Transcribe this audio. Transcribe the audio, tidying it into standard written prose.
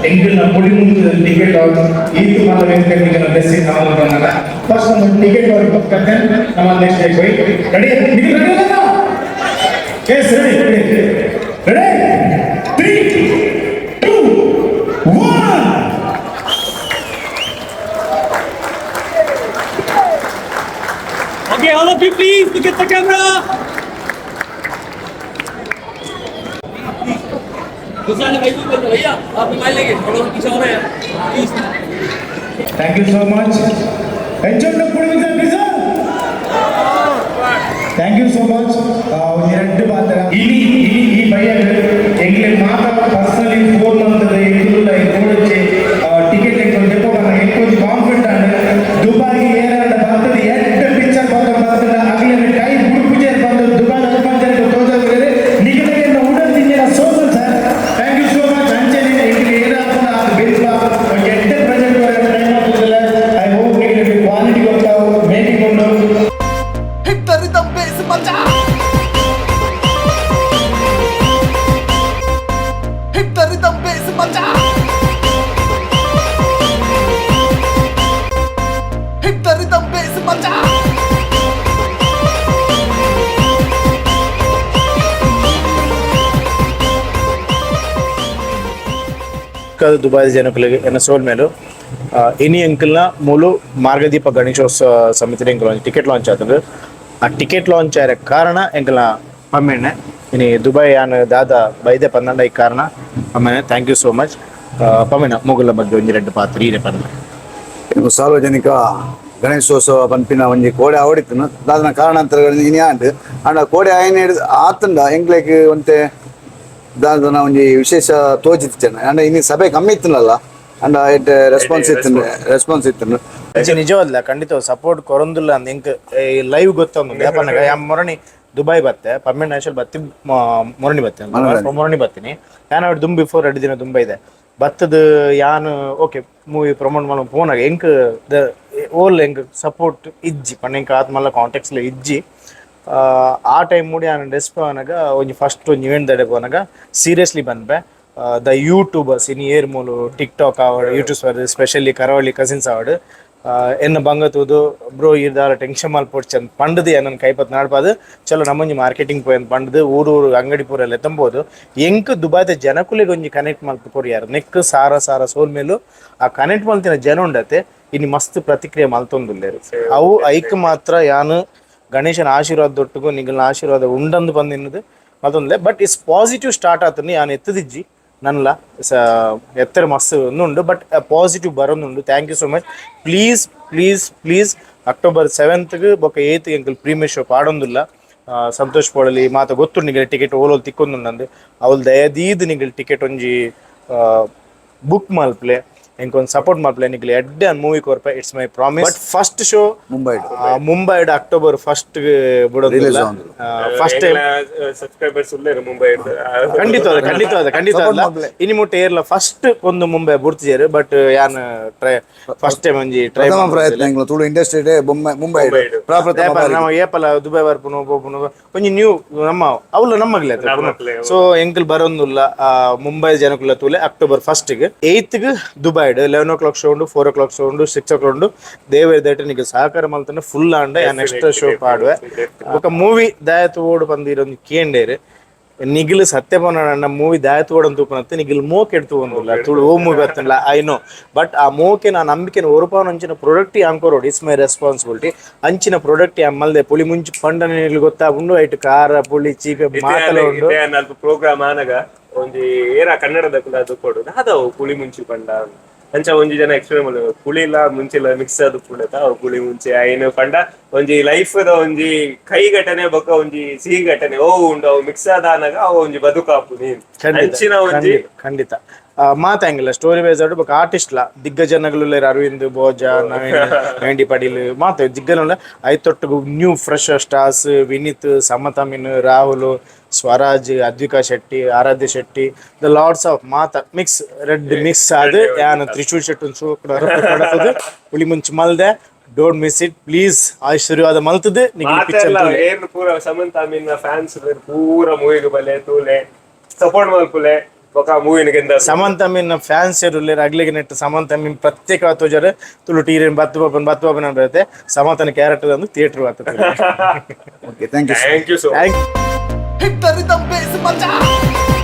ಎಂಕಲ್ನ Pulimunchi ticket ಈತು ಮಾತ ವೇದಿಕೆ ನಿಗಲ blessing ನಾವು ಬಂದಾಗ ಫಸ್ಟ್ ನಮ್ಮ ಟಿಕೆಟ್ ಅವ್ರಿಗೆ ಬರ್ತದೆ. ನಮ್ಮ ನೆಕ್ಸ್ಟ್ ಹೋಗಿ ರೆಡಿ, ನೀವು ready? Yes, ready, ready, ready. 3, 2, 1. Okay, all of you please look at the camera. दूसरा ने भाई को भैया आप मोबाइल लेके थोड़ा पीछे हो रहे हैं please. Thank you so much. Enjoy the Pulimunchi pizza. Thank you so much. ಒಂಜಿ ರಡ್ಡ್ ಪಾತ್ರ ಇನಿ ಇನಿ ಈ ಬಯ್ಯಗ್ ಎಂಕ್ಲೆ ಮಾತ ಪರ್ಸನಲಿ ಫೋನ್ ಮಂತದ ಎಂಕುಲ್ಲ ಎಂಕುಲೊಚ್ಚಿ ಟಿಕೆಟ್ ಎಂಕುಲು ದೆಪ್ಪೊಡನ ಎಂಕೊಂಜಿ ಕಾನ್ಫಿಡೆಂಟ್ ಆಂಡ್. ದುಬೈಗೆ ಏರಾಂಡ ಬರ್ತದೆ, ಎಡ್ಡೆ ಪಿಕ್ಚರ್ ಬಂದ ಬರ್ತದೆ, ಅಗಲಿನ ಕೈ ಬುಡುಪುಜೆ ಬಂದು ದುಬೈ ಅಲ್ಪಂಜನಕ್ಕೆ ತೋಜಾದ್ರೆ ನಿಗಲಿಗೆ ಉಡಲ್ ದಿಂಜಿನ ಸೋಲು sir. Thank you so much. ಅಂಚನೆ ಎಂಕ್ಲೆ ಏರಾಪುನ ಅದು ಬೆಲ್ಪ ಒಂಜಿ ಎಡ್ಡೆ ಪ್ರಾಜೆಕ್ಟ್ ಟ್ರೈ ಮಾಡ್ತಿದ್ದಲ್ಲ. I hope ನಿಮಗೆ ಕ್ವಾಲಿಟಿ ಗೊತ್ತಾವು, ಮೇಕಿಂಗ್ ಉಂಡು. Hit the rhythm bass, macha. Hit the rhythm bass, macha. Hit the rhythm bass, macha. Dubai ಜನಕುಲೆಗ್ ಎನ್ನ ಸೋಲ್ ಮೇಲು. ಇನಿ ಅಂಕಲ್ನ ಮೂಲು ಮಾರ್ಗದೀಪ ಗಣೇಶೋತ್ಸವ ಸಮಿತಿ ಎಂಕಲ್ ಒಂಜಿ ಟಿಕೆಟ್ ಲಾಂಚ್ ಆತಂಡ್. ಆ ಟಿಕೆಟ್ ಲಾಂಚ್ ಆಯ್ರ ಕಾರಣ ಎಂಕಲ್ನ ಪಮ್ಮೆಣ್ಣೆ. ಇನಿ ದುಬೈ ಯಾನ್ ದಾದ ಬೈದೆ ಪಂದಂಡ ಈ ಕಾರಣ ಪಮ್ಮೆಣ್ಣೆ. Thank you so much ಪಮ್ಮೆಣ್ಣ. ಮೊಗುಲ ಬಗ್ಗೆ ಒಂಜಿ ರಡ್ಡ್ ಪಾತ್ರ ಈರೆ ಪನ್ನೆ. ಇನ್ನು ಸಾರ್ವಜನಿಕ ಗಣೇಶೋತ್ಸವ ಪನ್ಪಿನ ಒಂಜಿ ಕೋಡೆ ಆವಡಿತ್ತನು. ದಾದನ ಕಾರಣಾಂತರಗಳು ಇನಿ ಆಂಡ್. ಆಂಡ ಕೋಡೆ ಆಯ್ನ ಆತಂಡ ಎಂಕ್ಲೆಗ್ ಒಂತೆ ದಾದನ ಒಂಜಿ ವಿಶೇಷ ತೋಜಿತ್ತು. ಆಂಡ ಇನಿ ಸಭೆ ಕಮ್ಮಿ ಇತ್ತನಲ್ಲ, ಅಂಡ ಎಡ್ಡೆ ರೆಸ್ಪಾನ್ಸ್ ಇತ್ತು, ರೆಸ್ಪಾನ್ಸ್ ಇತ್ತು. ನಿಜ, ನಿಜವಲ್ಲ, ಖಂಡಿತ ಸಪೋರ್ಟ್ ಕೊರೊಂದುಲ್ಲ ಅಂದ್ ಎಂಕ್ ಲೈವ್ ಗೊತ್ತೊಂದು. ಯಾಪನಗ ಯಾನ್ ಮೊರಣಿ ದುಬೈ ಬತ್ತೆ ಪರ್ಮನೆಂಟ್ ನ್ಯಾಷನಲ್ ಬತ್ತಿ, ಮೊರಣಿ ಬತ್ತೆ, ಮೊರಣಿ ಬತ್ತೀನಿ ಯಾನ್. ಅವ್ರು ದುಂಬ್ ಬಿಫೋರ್ 2 ದಿನ ದುಂಬ ಇದೆ ಬತ್ತದ. ಯಾನ್ okay movie promote ಮಾಡೋ ಫೋನಾಗ ಎಂಕ್ the ಓಲ್ ಎಂಕ್ ಸಪೋರ್ಟ್ ಇಜ್ಜಿ ಪಂಡ ಎಂಕ್ ಆತ್ಮಲ್ಲ ಕಾಂಟ್ಯಾಕ್ಟ್ಸ್ ಇಜ್ಜಿ. ಆ ಟೈಮ್ ಮೂಡಿ ಯಾನ್ ಡೆಸ್ಪ್ ಆನಗ ಒಂಜಿ ಫಸ್ಟ್ ಒಂಜಿ event ದಡೆ ಪೋನಾಗ seriously ಬಂದ್ಪೆ. The YouTubers in air ಮೂಲು ಟಿಕ್ ಟಾಕ್ ಆವಡ್, ಯೂಟ್ಯೂಬ್ಸ್ ಸ್ಪೆಷಲಿ ಕರಾವಳಿ ಕಸಿನ್ಸ್ ಆವಡ್, ಎನ್ನ ಬಂಗ ತೂದು ಬ್ರೋ ಈರ್ದಾಲ ಟೆನ್ಷನ್ ಮಲ್ಪೊಡ್ಚಿ ಅಂದ್ ಪಂಡದು ಎನ್ನನ್ ಕೈಪತ್ ನಾಡ್ಪಾದು ಚಲೋ ನಮ್ಮೊಂಜಿ ಮಾರ್ಕೆಟಿಂಗ್ ಪೋಯ್ ಪಂಡದು ಊರು ಊರು ಅಂಗಡಿ ಪೂರ ಎಲ್ಲ ಎತ್ತಂಬೋದು. ಎಂಕ್ ದುಬೈದ ಜನಕುಲೆಗ್ ಒಂಜಿ ಕನೆಕ್ಟ್ ಮಲ್ತ್ ಕೊರಿಯಾರ ನೆಕ್ ಸಾರ ಸಾರ ಸೋಲ್ ಮೇಲು. ಆ ಕನೆಕ್ಟ್ ಮಲ್ತಿನ ಜನ ಉಂಡತೆ, ಇನಿ ಮಸ್ತ್ ಪ್ರತಿಕ್ರಿಯೆ ಮಲ್ತೊಂದುಲ್ಲೆರ್. ಅವು ಐಕ್ ಮಾತ್ರ ಯಾನ್ ಗಣೇಶನ ಆಶೀರ್ವಾದ ದೊಟ್ಟುಗು ನಿಗಲ್ನ ಆಶೀರ್ವಾದ ಉಂಡಂದು ಬಂದಿನ್ನದು ಮತ್ತೊಂದೇ. But it's positive start ಆತನಿ. ಯಾನ್ ಎತ್ತದಿಜ್ಜಿ ನನ್ಲ ಸ ಎತ್ತರ ಮಸ್ತ್ ಉಂಡು, ಬಟ್ ಪಾಸಿಟಿವ್ ಬರೋದುಂಡು. Thank you so much. Please, please, please, October 7ಗೆ ಬೊಕ್ಕ 8 ಎಂಕಲ್ ಪ್ರೀಮಿಯರ್ ಶೋ ಪಾಡೊಂದುಲ್ಲ. ಸಂತೋಷ್ ಪೋಳಲಿ ಮಾತ ಗೊತ್ತುಂಡು ನಿಗಲ್ ಟಿಕೆಟ್ ಓಲೋಲ್ ತಿಕ್ಕೊಂದುಂಡಂದು. ಅವಲ್ ದಯದೀದ್ ನಿಗಲ್ ಟಿಕೆಟ್ ಒಂಜಿ ಬುಕ್ ಮಲ್ಪ್ಲೆ, ಎಂಕೊಂದು ಸಪೋರ್ಟ್ ಮಲ್ಪ್ಲೆ. ನಿಗಲ್ ಎಡ್ಡೆ ಮೂವಿ ಕೊರ್ಪೆ, it's my promise. But first show Mumbai. Mumbai October 1 ಬಿಡೋದಿಲ್ಲ. First time. Subscribers ಉಲ್ಲೇರು ಮುಂಬೈ. ಖಂಡಿತವಾದ, ಖಂಡಿತವಾದ, ಖಂಡಿತವಾದ. ಇನಿ ಮುಟ್ಟ ಏರ್ಲ ಫಸ್ಟ್ ಒಂದು ಮುಂಬೈ ಬುಡ್ತಿಜೇರು. ಬಟ್ ಯಾನ್ try first time ಒಂಜಿ ಟ್ರೈ. ಪ್ರಥಮ ಪ್ರಯತ್ನ ಎಂಕ್ಲ ತುಳು ಇಂಡಸ್ಟ್ರಿ ಬೊಮ್ಮೆ ಮುಂಬೈ ಪ್ರಪ್ರಥಮ ಬಾರಿಗೆ. ನಮ್ಮ ಏಪಲ ದುಬೈ ಬರ್ಪುನು ಪೋಪುನು ಒಂಜಿ ನ್ಯೂ ನಮ್ಮ ಅವಲ್ಲ ನಮ್ಮಗ್ಲೆ. ಸೊ ಎಂಕಲ್ ಬರೋಂದುಲ್ಲ. ಮುಂಬೈ ಜನಕುಲ ತೂಲೆ ಅಕ್ಟೋಬರ್ 1 ಗೆ. 8 ಗೆ ದುಬೈಡ್ 11 ಓ ಕ್ಲಾಕ್ ಶೋ ಉಂಡು, 4 ಓ ಕ್ಲಾಕ್ ಶೋ ಉಂಡು, 6 ಓ ಕ್ಲಾಕ್ ಉಂಡು. ದೇವರ ದಯಟ ನಿಗೆ ಸಹಕಾರ ಮಲ್ತಂಡ ಫುಲ್ ಆಂಡ ನೆಕ್ಸ್ಟ್ ಶೋ ಪಾಡುವೆ. ಬೊಕ ಮೂವಿ ದಾಯತ್ ಓಡು ಬಂದಿರೊಂದು ಕೇಂಡೇರು. ನಿಗಿಲ್ ಸತ್ಯ ಪನೋಡ, ಮೂವಿ ದಾಯತ್ ಓಡನ್ ತೂಪನತ್ತೆ ನಿಗಿಲ್ ಮೋಕೆ ತೂವೊಂದುಲ್ಲ. ತುಳು ಓ ಮೂವಿ ಬತ್ತಲ್ಲ, I know. But ಆ ಮೋಕೆ ನಾ ನಂಬಿಕೆ ಒರುಪಾನ ಅಂಚಿನ ಪ್ರೊಡಕ್ಟ್ ಕೊರೋಡು, it's my responsibility. ಅಂಚಿನ ಪ್ರೊಡಕ್ಟ್ ಮಲ್ದೆ. ಪುಳಿ ಮುಂಚಿ ಪಂಡನ ನಿಗಿಲ್ ಗೊತ್ತಾಗುಂಡು. ಐಟ್ ಖಾರ ಪುಳಿ ಚೀಪೆ ಮಾತಲ ಉಂಡು. ನಾಲ್ಕು ಪ್ರೋಗ್ರಾಮ್ ಆನಗ ಒಂಜಿ ಏರ ಕನ್ನಡದ ಅದು ಕೊಡು ದಾದವು ಪುಳಿ ಮುಂಚಿ ಪಂಡ. ಅಂಚ ಒಂಜಿ ಜನ ಎಕ್ಸ್ಪ್ಲೇನ್ ಮಲ್ಲೆ, ಪುಳಿಲ ಮುಂಚಿಲ ಮಿಕ್ಸ್ ಆದ್ ಪುಂಡತ ಅವು ಪುಳಿ ಮುಂಚಿ. ಐನು ಪಂಡ ಒಂಜಿ ಲೈಫ್ ದ ಒಂಜಿ ಕೈ ಘಟನೆ ಬೊಕ್ಕ ಒಂಜಿ ಸಿಹಿ ಘಟನೆ ಓ ಉಂಡು, ಅವು ಮಿಕ್ಸ್ ಆದಾನಗ ಅವು ಒಂಜಿ ಬದುಕಾಪು ನೀನ್. ಅಂಚಿನ ಒಂಜಿ ಖಂಡಿತ, ಖಂಡಿತ. ಮಾತಾಂಗಿಲ್ಲ ಸ್ಟೋರಿ ವೈಸ್ ಆಡು ಬೊಕ ಆರ್ಟಿಸ್ಟ್ ಲ ದಿಗ್ಗಜನಗಳು. ಅರವಿಂದ್ ಭೋಜ, ನವೀನ್ ನವೀನ್ ಪಡೀಲ್ ಮಾತ ದಿಗ್ಗಜನ. ಐತೊಟ್ಟುಗು new fresh stars Vineeth, Samata Amin, Rahul, Swaraj, Advika Shetty, Aradhya Shetty, the lots of ಮಾತ mix red mix ಆದ್ ಯಾನ್ ತ್ರಿಶೂಲ್ ಶೆಟ್ಟಿ ಶೋ ಪುಳಿ ಮುಂಚಿ ಮಲ್ದೆ. Don't miss it, please. ಆಶೀರ್ವಾದ ಮಲ್ತದೆ ನಿಮಗೆ ಪಿಕ್ಚರ್. ಮಾತೆಲ್ಲ ಏನ್ ಪೂರ ಸಮಂತ ಅಮೀನ್ ಫ್ಯಾನ್ಸ್ ಪೂರ ಮೂವಿಗೆ ಬಲೆ, ತೂಲೆ, ಸಪೋರ್ಟ್ ಮಲ್ಪುಲೆ. ಬೊಕ ಮೂವಿನ ಗೆಂದ. ಸಮಂತ ಮೀನ್ ಫ್ಯಾನ್ಸ್ ಇರುಲ್ಲೇರ್, ಅಗ್ಲಿಗೆ ನೆಟ್ ಸಮಂತ ಮೀನ್ ಪ್ರತ್ಯೇಕ ತೋಜಾರೆ. ತುಳು ಟೀರಿನ್ ಬತ್ತು ಬಾಬನ್ ಬತ್ತು ಬಾಬನ್ ಬರುತ್ತೆ, ಸಮಂತನ ಕ್ಯಾರೆಕ್ಟರ್ ಅಂದ್ರೆ ಥಿಯೇಟರ್ ಬರ್ತದೆ. Okay, thank you. Thank you so thank Hit the rhythm bass, macha.